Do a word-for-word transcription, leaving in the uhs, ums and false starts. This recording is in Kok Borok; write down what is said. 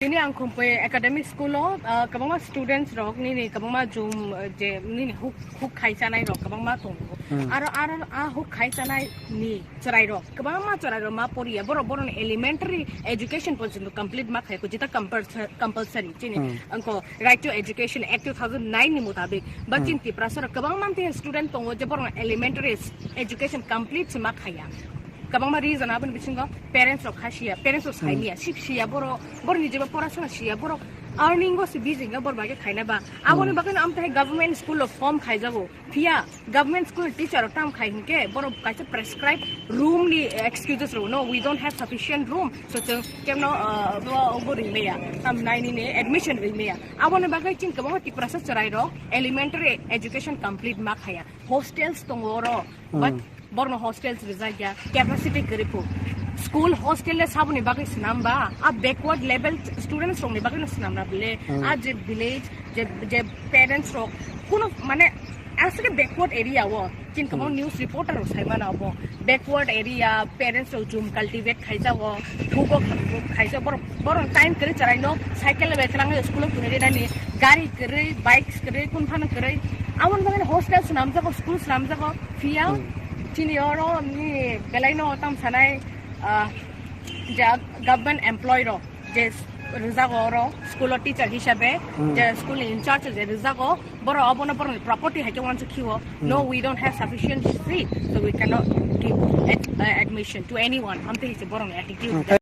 Ni ang Khumpui Academic School o, ah, kwbangma students rok nini kwbangma jum, eh, je nini huk, huk khai chanai rok kwbangma tongo. Hmm. Aro, aro a huk khai chanai ni chwrai rok, kwbangma chwrai rok ma poriya, borok, borok ni elementary education porjonto complete ma khai ko, jeta compulsa-, compulsory chini. Hmm. Angko Right to Education Act two thousand nine ni mutabik. Ba Hmm. chini Tiprasa rok kwbangma tei student tongo je borok elementary education complete se ma khaiya. Kwbangma reason aboni bisingo parents rok kha siya, parents rok sai Hmm. niya, sip siya, borok, borok ni jeba porasona siya, borok earning o se busy wngkha, borok bai khe khaina ba. Aboni Hmm. bagwi no amtwi government school o form khaijago. Phiya government school teacher rok tam khai hinkhe borok kaisa prescribe room ni excuses rw, "No, we don't have sufficient room." So chwng kemno, uh, bo, bo ringmaya, tam nai nini admission ringmaya. Aboni bagwi chini kwbangma Tiprasa chwrai rok elementary education complete ma khaya. Hostels tongo oro, but Hmm. borno hostels rijak ya, capacity kwrwi phu. School hostel le saboni bagwi swnam ba, a backward level students rokni bagwi no swnam na bile, Hmm. a je village, je, je parents rok, kuno mane aswk backward area o, chini kwbang Hmm. news reporter rok sai mano bo, backward area, parents rok jum cultivate khaijago, thugo khaijak, borok, borok time kwrwi chwrai no cycle bai twlang school o thwngwi rwnani, gari kwrwi, bikes kwrwi, kun phano kwrwi, aboni bagwi hostel swnamjago, school swnamjago, phiya Hmm. chini oro ni belai no tam sanai, ah, ja government employee rok je rijago oro school o teacher hisabe, Hmm. je school ni in charge je rijago, borok obono borokni property hai khe uansuk khio. No, Hmm. we don't have sufficient seat, so we cannot give ad-, uh, admission to anyone. Amtwi hai se borokni attitude. Hmm.